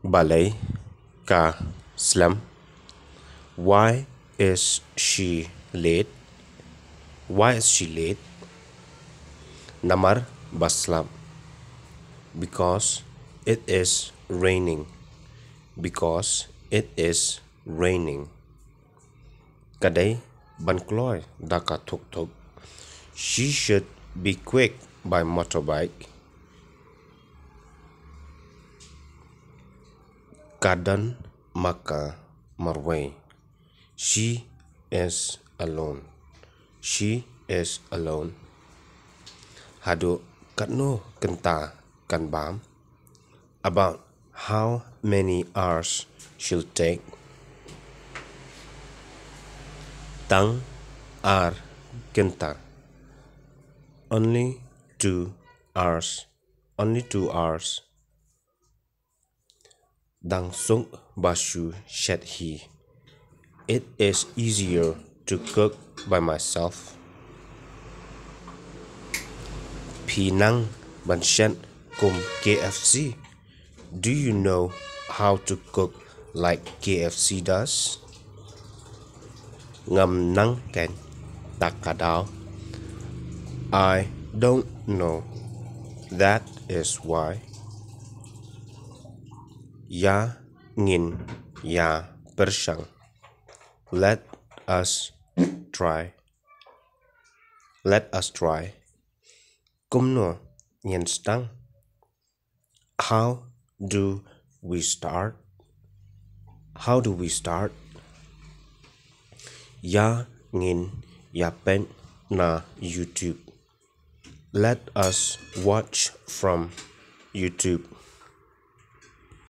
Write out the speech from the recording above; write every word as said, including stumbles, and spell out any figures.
Balei ka slem? Why is she late? Why is she late? Namar ba slap. Because it is raining. Because it is raining. Ka dei ban kloi da ka thuk thuk. She should be quick by motorbike. Ka don ma ka marwei. She is alone. She is alone. Haduh katno kynta kan bam? About how many hours she'll take? Tang ar kynta. Only two hours. Only two hours. Dang suk ba shu shet hi. It is easier to cook by myself. Phi nang ban shet kum K F C? Do you know how to cook like K F C does? Ngam nang keiñ ta ka daw. I don't know. That is why. Ïa ngin ïa pyrshang. Let us try. Let us try. Kumno ngin sdang? How do we start? How do we start? Ïa ngin ïa peit na YouTube. Let us watch from YouTube.